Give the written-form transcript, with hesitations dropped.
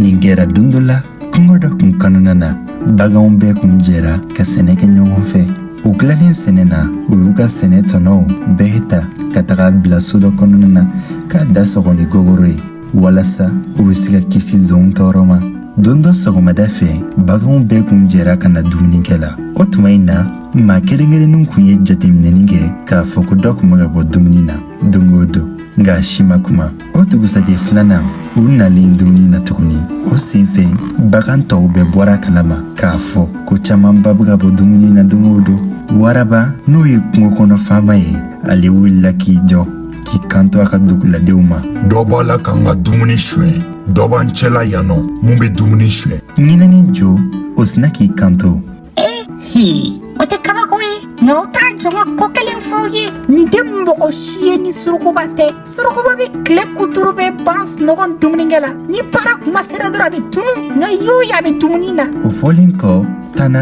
Nin kɛra don dɔ la kungo dɔ kun kɔnɔna na. Baganw bɛɛ kun jɛra ka sɛnɛ kɛ ɲɔgɔn fɛ. U tilalen sɛnɛ na, u y'u ka sɛnɛ tɔnɔw bɛɛ ta ka taga bila so dɔ kɔnɔna na k'a da sɔgɔ ni gogoro ye, walasa u bɛ se ka kisi zonw tɔɔrɔ ma. Don dɔ sɔgɔmada fɛ, baganw bɛɛ kun jɛra ka na dumunikɛ la. O tuma in na, maa kelen kelenninw kun ye jateminɛni kɛ k'a fɔ ko dɔ kun bɛ ka bɔ dumuni na don o don, nka a si ma kuma. O dugusajɛ filanan, u nalen dumuni na tuguni, o senfɛ bagan tɔw bɛɛ bɔra a kalama k'a fɔ ko camanba bɛ ka bɔ dumuni na don o don. Waraba, n'o ye kungo kɔnɔ faama ye, ale wulila k'i jɔ k'i kanto a ka duguladenw ma: Dɔ b'a la k'an ka dumuni suɲɛ. Dɔ b'an cɛla yan nɔ mun bɛ dumuni suɲɛ. Ɲinɛnin jo, o sina k'i kanto: Hi, o tɛ kabako ye, nka o t'a jɔ ka ko kelen fɔ aw ye. Nin tɛ mɔgɔ si ye ni surukuba tɛ. Surukuba bɛ tile kuturu bɛɛ ban sunɔgɔ ni dumunikɛ la. Ni baara kuma sera dɔrɔn, a bɛ tunu, nka y'o ye, a bɛ dumuni na. O fɔlen kɔ, tana